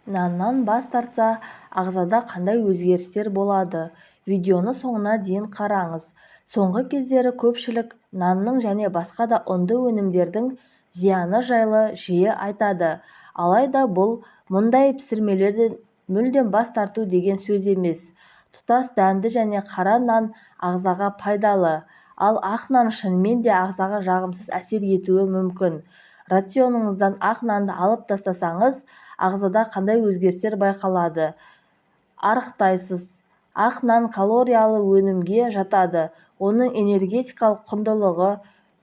Наннан бас тартса, ағзада қандай өзгерістер болады? Видеоны соңына дейін қараңыз. Соңғы кездері көпшілік нанның және басқа да ұнды өнімдердің зияны жайлы жиі айтады. Алайда бұл мұндай пісірмелерден мүлдем бас тарту деген сөз емес. Тұтас дәнді және қара нан ағзаға пайдалы. Ал ақ нан шынымен де ағзаға жағымсыз әсер етуі мүмкін. Рационыңыздан ақ нанды алып тастасаңыз, ағзада қандай өзгерістер байқалады? Арықтайсыз. Ақ нан калориялы өнімге жатады. Оның энергетикалық құндылығы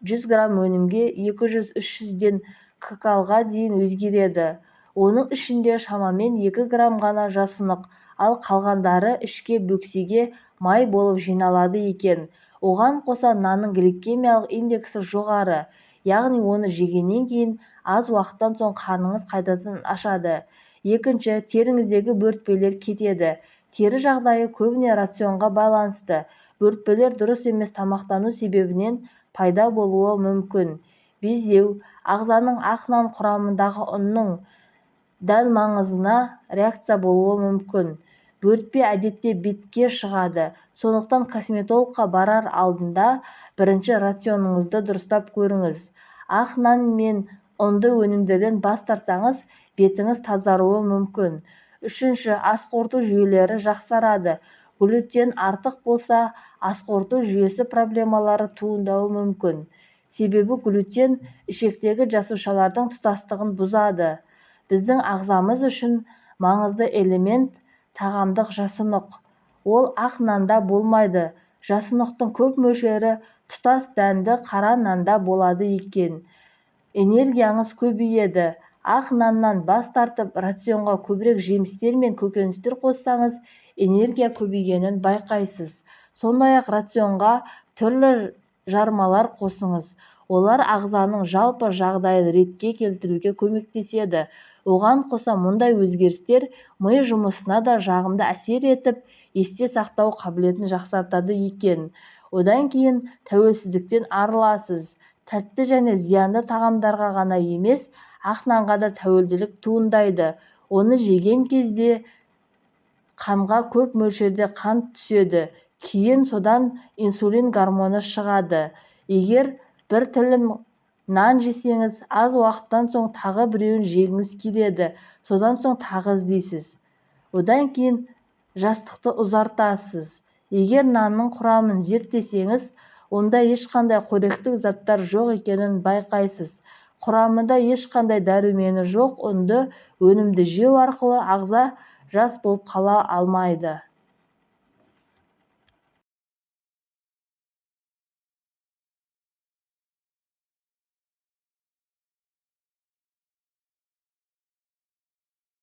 100 грамм өнімге 200-300-ден ккал-ға дейін өзгереді. Оның ішінде шамамен 2 грамм ғана жасұнық, ал қалғандары ішке, бөксеге май болып жиналады екен. Оған қоса нанның гликемиялық индексі жоғары, яғни оны жегеннен кейін аз уақыттан соң қарныңыз қайтадан ашады. Екінші, теріңіздегі бөртпелер кетеді. Тері жағдайы көбіне рационға байланысты. Бөртпелер дұрыс емес тамақтану себебінен пайда болуы мүмкін. Безеу ағзаның ақ нан құрамындағы ұнның дәлмаңызына реакция болуы мүмкін. Бөртпе әдетте бетке шығады. Сондықтан косметологқа барар алдында бірінші рационыңызды дұрыстап көріңіз. Ақ нан мен ұнды өнімдерден бас тартсаңыз, бетіңіз тазаруы мүмкін. Үшінші, ас қорыту жүйелері жақсарады. Глютен артық болса, ас қорыту жүйесі проблемалары туындауы мүмкін. Себебі глютен ішектегі жасушалардың тұтастығын бұзады. Біздің ағзамыз үшін маңызды элемент тағамдық жасұнық. Ол ақ нанда болмайды. Жасұнықтың көп мөлшері тұтас дәнді қара нанда болады екен. Энергияңыз көбейеді. Ақ наннан бас тартып, рационға көбірек жемістер мен көкөністер қоссаңыз, энергия көбейгенін байқайсыз. Сондай-ақ рационға түрлі жармалар қосыңыз. Олар ағзаның жалпы жағдайын ретке келтіруге көмектеседі. Оған қоса мұндай өзгерістер ми жұмысына да жағымды әсер етіп, есте сақтау қабілетін жақсартады екен. Одан кейін тәуелсіздіктен арыласыз. Тәтті және зиянды тағамдарға ғана емес, ақ нанға да тәуелділік туындайды. Оны жеген кезде қанға көп мөлшерде қант түседі. Кейін содан инсулин гормоны шығады. Егер бір тілім нан жесеңіз, аз уақыттан соң тағы біреуін жегіңіз келеді. Содан соң тағы іздейсіз. Одан кейін жастықты ұзартасыз. Егер нанның құрамын зерттесеңіз, онда ешқандай қоректік заттар жоқ екенін байқайсыз. Құрамында ешқандай дәрумені жоқ ұнды өнімді жеу арқылы ағза жас болып қала алмайды.